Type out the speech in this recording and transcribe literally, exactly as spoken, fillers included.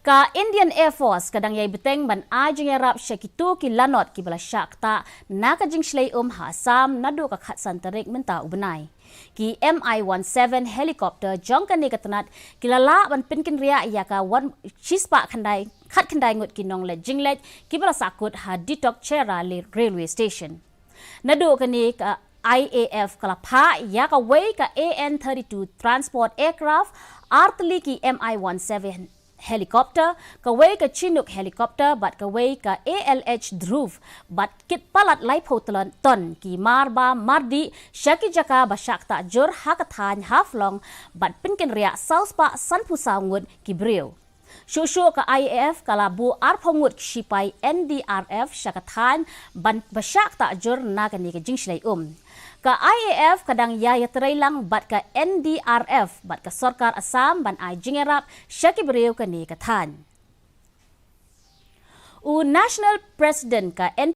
Ka Indian Air Force ka dang ïai bteng ban ai jingïarap sha kito ki lanot kiba la shah ktah na ka jingshlei um ha Assam naduh ka khatsan tarik mynta u bnai. Ki M I seventeen helicopter jong kane ka tnat ki la lah ban pynkynriah ïa ka wan shispah khyndai, khatkhyndai ngut ki nongleit jingleit kiba la sahkut ha Ditok Chera Railway Station. Naduh kane ka I A F ka la phah ïa kawei ka A N thirty-two transport aircraft, artylli ki M I seventeen helicopter, kawei ka Chinook helicopter bad kawei ka A L H Dhruv, bad kit palat laiphew ton ki marba mardih sha ki jaka ba shah ktah jur ha ka thaiñ Haflong bad pynkynriah sawspah sanphew saw ngut ki briew. Shuh shuh ka I A F ka la buh arphew ngut ki shipai N D R F sha ka thaiñ ban ba shah ktah jur na kane ka jingshlei um. Ka I A F ka dang ïa ïatrei lang bad ka N D R F bad ka sorkar Assam ban ai jingïarap sha ki briew kane ka thaiñ. U National President ka N